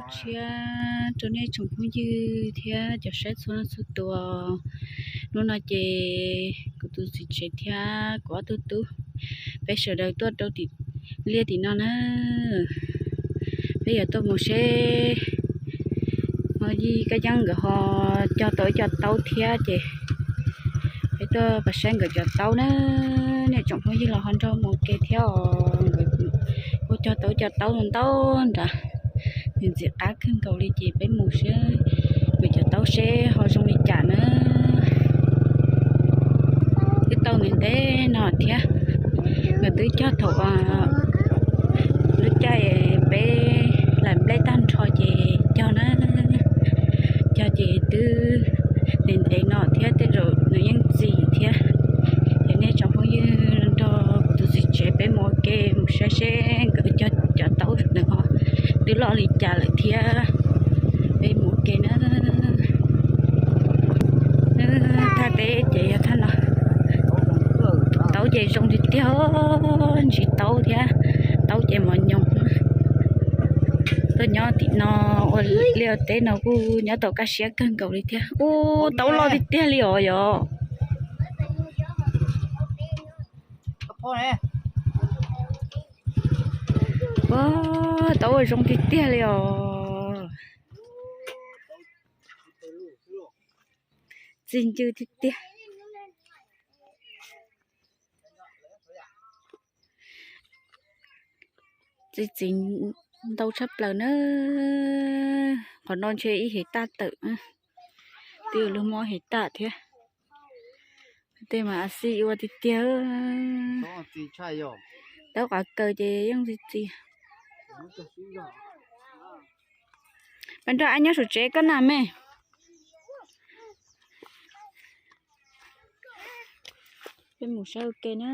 Tshiab rau nej tsoom phooj ywg thiab cov saib txhua leej txhua tus. Hnub no ces kuv tus txiv tsev thiab kuv ob tug tub, peb sawv daws tuaj rau tim liaj tim no na. Peb yuav tuaj mus seb ho Yij Kab Yeeb nkawd ho cog tau ib co taub thiab ces peb tuaj pab saib nkawd cov taub na. Nej tsoom phooj ywg los ho nrog mus ua ke thiab os. Nkawd kuj cog tau ib co taub ntau nrad, nws ntxim qab kawg nkaus li ces peb mus seb nkawd cov taub seb ho zoo li cas na. Twb tau ntev ntev no thiab, nkawd twb cog thaum lub caij peb hlais nplej tag nrho ces cog na. Cog ces twb ntev ntev no thiab tej zaum nws yeej txi thiab. Ces nej tsoom phooj ywg nrog kuv tus txiv tsev peb mus ua ke mus saib seb nkawd cog cov taub nws ho twb loj li cas lawm thiab. Peb mus ua ke na. Thaj teb ces yog thaj no. Taub ces zoo tiag tiag, ntsis taub thiab, taub ces mos nyoos. Tuaj nyob tim no ua liaj ua teb no kuj nyob tau kaj siab kawg nkaus li thiab. Ub, taub loj tiag tiag li os yom. Ua, taub ua zoo tiag tiag li os. Txi ncw tiag tiag. Txi txiv ntau tshaj plaws na. Qhov no ntshe ib hev taj tawm, twb yuav luag muab hev taj thiab. Tej mas a xij ua tiag tiag. Taub qav kaws ces yeej txi txiv. Pas nrog ab nyob saum tsev koj na me. Peb mus saib ua ke na.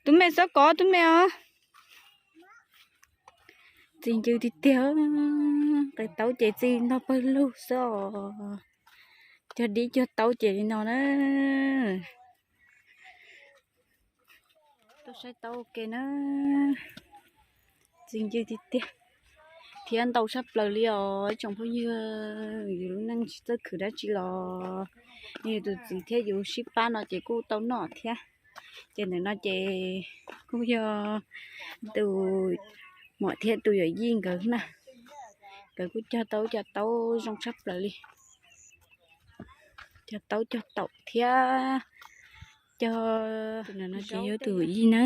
Tus me xwb kov tus me os. Txi ncw tiag tiag, qe taub ces txi ntog pawg lug xwb os. Cog dib cog taub ces li no na. Tuaj saib taub ua ke na. Txi ncw tiag tiag thiab ntau tshaj plaws li os ib tsoom phooj ywg. Yus lub neej tsis txawj khwv dab tsi los yus tus txiv thiab yus sib pab no ces kuj tau noj thiab. Ces ntawm no ces kuj yog tus muam thiab tus yawm yij nkawd na. Nkawd kuj cog tau cov taub zoo tshaj plaws li. Cog taub cog taum thiab cog, no ces yog tus yij na.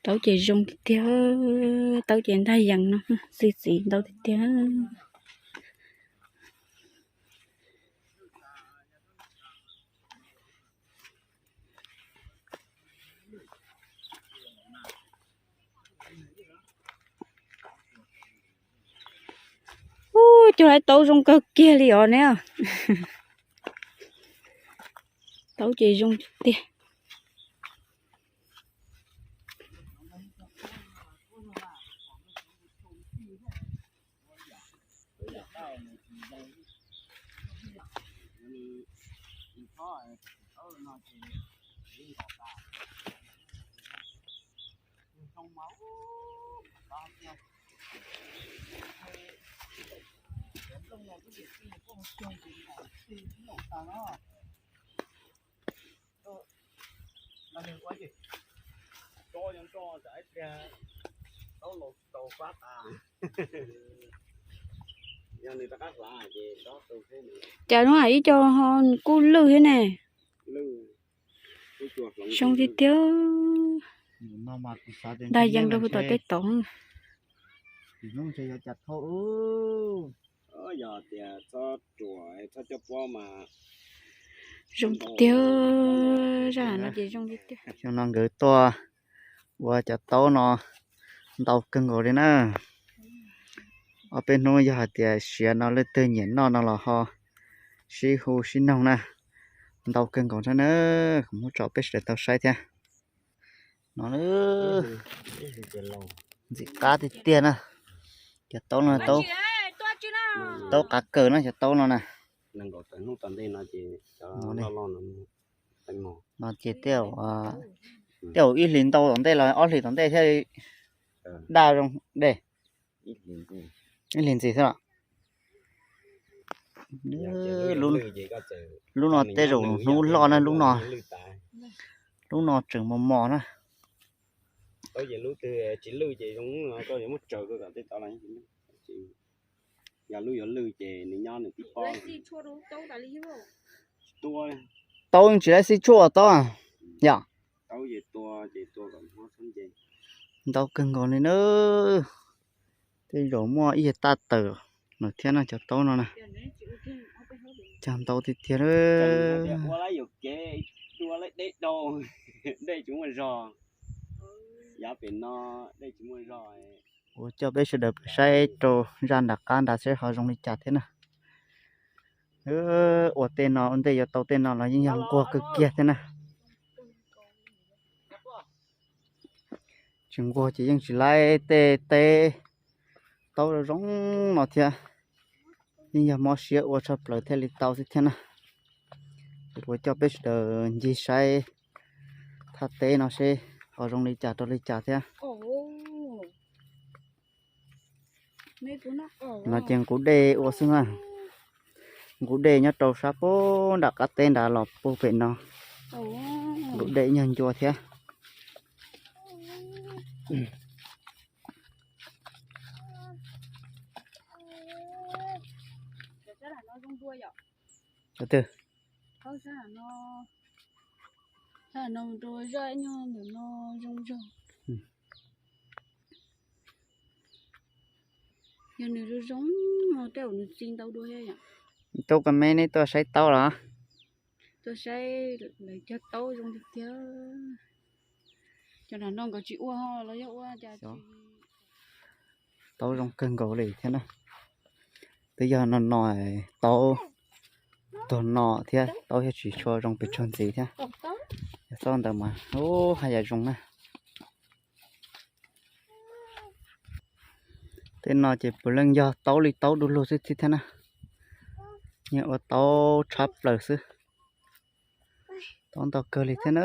Taub ces zoo tiag tiag, taub ces ntaj yees no, txi txiv ntau tiag tiag. Ub, cog lawv taub zoo kawg kiag li os ne. Taub ces zoo tiag. Cas no hais ib co ho kuj lwj thiab ne. Zoo tiag tiag. Ntaj yees rau puag tom tej tod. Zoo tiag tiag, zaj no ces zoo tiag tiag. Xyoo no nkawd tuaj ua cov taub no ntau kawg nkaus li na. Ob peb hnub yog hais tias siav no leej twg nyiam noj no los ho sib hu sib noog na. Ntau kawg nkaus thiab na, kuv muab tso peb sawv daws tau saib thiab. No ntxim qab tiag tiag na. Cov taub no taub qav kaws na, cov taub no na. No ces tej zaum Tej zaum ib hlis ntau tom ntej los ob hlis tom ntej thiaj daj zoo dej. Ib hlis ntxiv xwb los. Lub no tej zaum hnub loj na, lub no, lub no tseem mos mos na. Yog lub yuav lwj ces nws nyob nws tib pob. Taub yeej tsis laib xib tshuaj taub yom. Ntau kawg nkaus li na. Tej zaum muaj ib yam taj tawm no thiab no cov taub no na. Cog ntau tiag tiag. Ua coj peb sawv daws pem saib rau zaj nram qab nrad seb ho zoo li cas thiab na. Ua tej no ua ntej yuav tau tej no los yeej yog nquag kawg kiag thiab na. Tsis nquag ces yeej tsis laib tej teb taub zoo no thiab. Yeej yog mob siab ua tshaj plaws thiaj li tau xwb thiab na. Ces kuv coj peb sawv daws ncig saib thaj teb no seb ho zoo li cas rau li cas thiab. No ces nqus dej ua xwb na. Nqus dej nyob rau sab puag nram qab teb nrad los puag pem no. Nqus dej nyuag ncua thiab. Cov twg? Yog nws zoo zoo no tej zaum nws txi ntau dua thiab yom. Tub Kab Meb neb tuaj saib taub los? Tuaj saib lawv cog taub zoo tiag tiag. Cov nram no nkawd tsis ua los yog ua cas tsis. Taub zoo kawg nkaus li thiab na. Twb yog no no taub tuag no thiab taub thiaj tsis tshua zoo pes tsawg ntxiv thiab. Yog txhob ntawd mas ub haj yam zoo na. Tej no ces puav leej yog taub li taub du lug xwb thiab na. Yeej ua taub tshab plaws xwb. Taub ntau kawg li thiab na.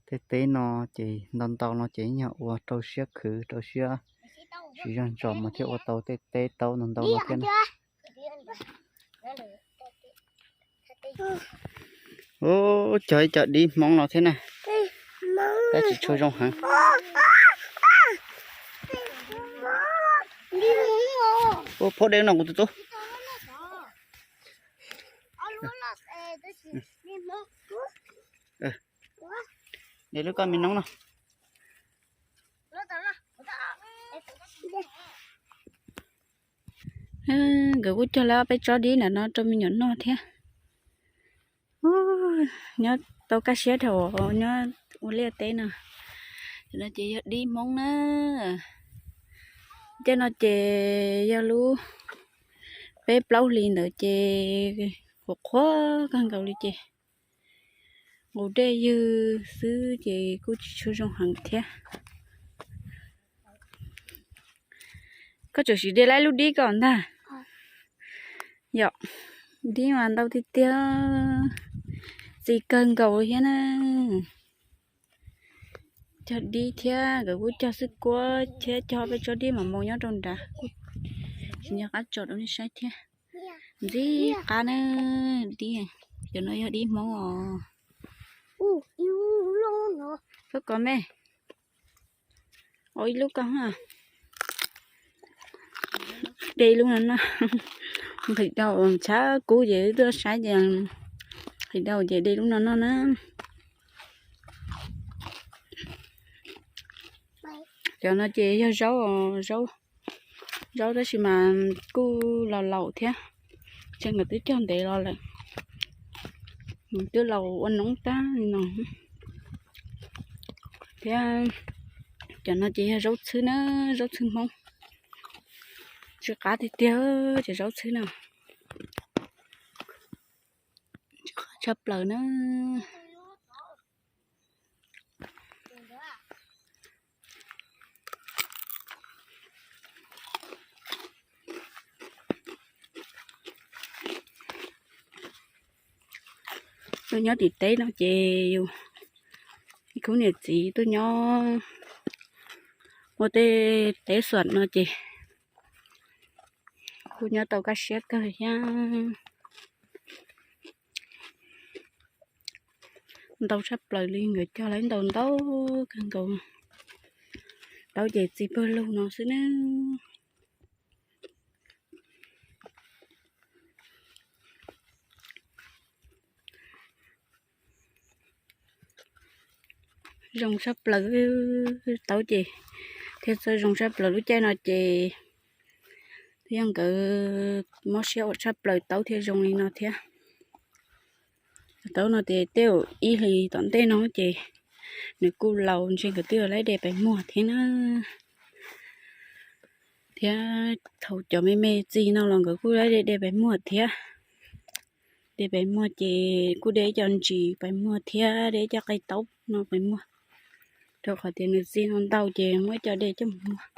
Tej teb no ces ntau ntau no ces yog ua rau siab khwv rau siab tsis yog ntsos mas thiaj ua tau tej teb taub ntau ntau no thiab na. Ub, cog ib co dib Hmoob no thiab na. Tab tsis tshua zoo heev. Ub, phob de no kuv tus tub. De lub koj me noob no. Nkawd kuj cog lawm peb tsob dib ntawm no rau me nyuam noj thiab. Nyob tau kaj siab dhau nyob ua liaj teb no. Cov no ces yog dib Hmoob na. Tej no ces yog lub peb plaub hlis ntawd ces qhuav qhuav kawg nkaus li ces nqus dej ywg xwb ces kuj tsis tshua zoo heev thiab. Koj tseem siv de laib lub dib ko ntag. Yom, dib mas ntau tiag tiag, txi kawg nkaus thiab na. Cog dib thiab nkawd kuj cog xwb kuab thiab cog peb tsob dib mas mus nyob rau nrad, tsis nco qab tso rau nej saib thiab. Ntxim qab na, dib, cov no yog dib Hmoob os. Koj kov me, ua ib lub koj. De lub no noj. Nqhis tau tshav kub ces wb tuaj saib ces nqhis tau ces de lub no noj na. Cov no ces yog zaub, zaub, zaub tab sis mas kuj laus laus thiab, ces nkawd twb cog ntev los lawm, twb laus ua noob tag li no. Thiab cov no ces yog zaub txhwb na, zaub txhwb Hmoob, tsw qab tiag tiag cov zaub txhwb no, tsw qab tshaj plaws na. Tuaj nyob tim teb no ces yus ib khub niam txiv tuaj nyob ua tej teb xuam no ces kuj nyob tau kaj siab kawg thiab. Ntau tshaj plaws li, nkawd cog lawv ntau ntau kawg nkaus. Taub ces txi pawg lug no xwb na. Zoo tshaj plaws, taub ces thiaj txawj zoo tshaj plaws lub caij no ces twb yog nkawd mob siab ua tshaj plaws taub thiaj zoo li no thiab. Taub no ces tej zaum ib hlis tom ntej no ces nws kuj laus ntshe nkawd twb yuav laib de pais muag thiab na. Thiab thaum cov me me txi no los nkawd kuj laib de de pais muag thiab. De pais muag ces kuj de ib co ntsis pais muag thiab de ib co qe taub no pais muag, rau qhov tias nws txi no ntau ces muab ib co de coj mus muag.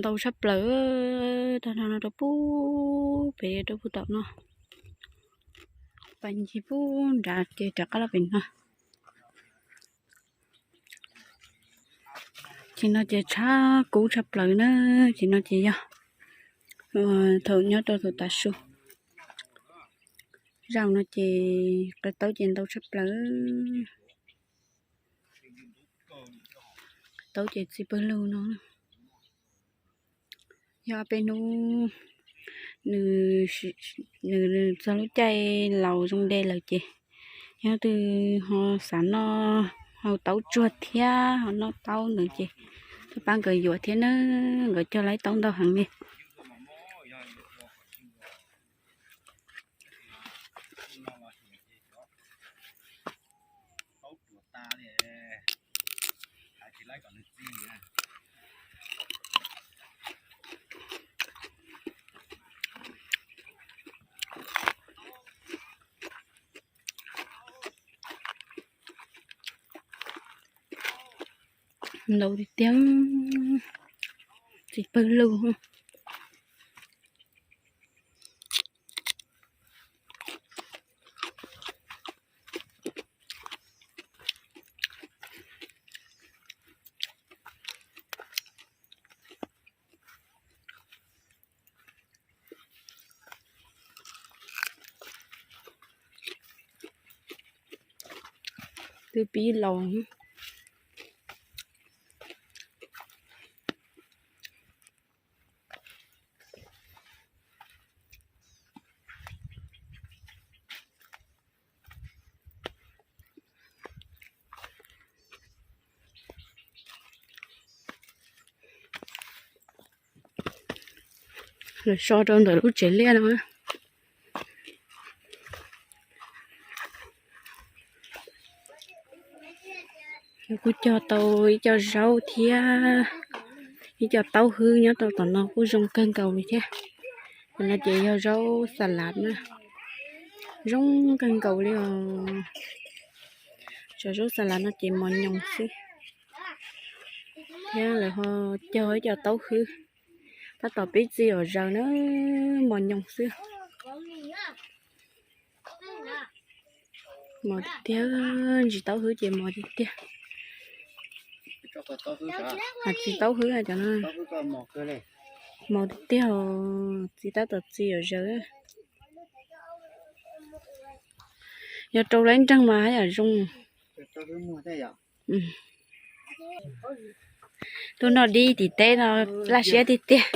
Ntau tshaj plaws, tag nrho no rau pub pem rau pub tom no, pas ncig pub nrad ces rov qab los pem no. Ces no ces tshab kub tshaj plaws na, ces no ces yog thaum nyob rau thaum tav su. Zaum no ces qe taub ces ntau tshaj plaws, taub ces txi pawg lug no. Yog peb hnub nws txog lub caij laus zoo de lawm ces yog twg ho xav noj hau taub tsuag thiab ho noj taub ntawd ces tuaj pab nkawd yuav thiab na, nkawd cog laib taub ntau heev li. Ntau tiag tiag, txiv pawg lug. Twb pib laus. Lawv so rau ntawm lub tsev liaj no. Kuj cog tau ib co zaub thiab ib co taub hwb nyob rau tom no kuj zoo kawg nkaus li thiab. Cov no ces yog zaub xa lav na, zoo kawg nkaus li os. Cov zaub xa lav no ces mos nyoos xwb, thiab lawv ho cog ib co taub hwb. Tab tom pib txi os zaws na, mos nyoos xwb. Mos tiag tiag, ntsis taub hwb ces mos tiag tiag. Hais tsis taub hwb cov no, mos tiag tiag, txi tab tom txi os zaws. Yog rau lawv nreeg mas haj yam zoo. Tuaj noj dib tim teb no laj siab tiag tiag.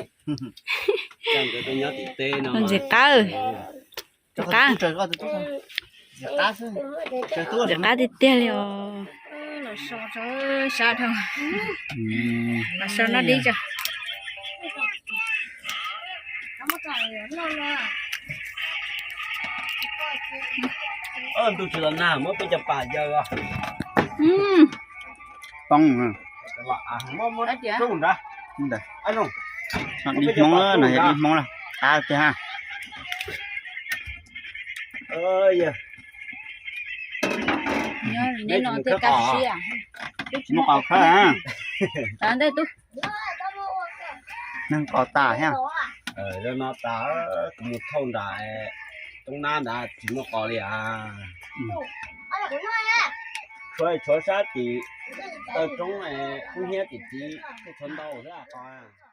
Ntxim qab, ntxim qab, ntxim qab tiag tiag li os. Los so rau sab dhau, los so noj dib tso. Ntuj tsis los nag muab peb cov pas yaws os. Poob. Dib Hmoob na, dib Hmoob na, qab tiag ha. Nyob li no thiaj kaj siab. Muaj qos khawb. Ntej tub, neeg qos tas thiab. Zaum no tas, kuv mus thauj nram roob nab nrad tsis muaj qos li as. Tshuav, tshuav sab tim taw roob kub hnyiab tim txiv, tshuav ntau xwb qos.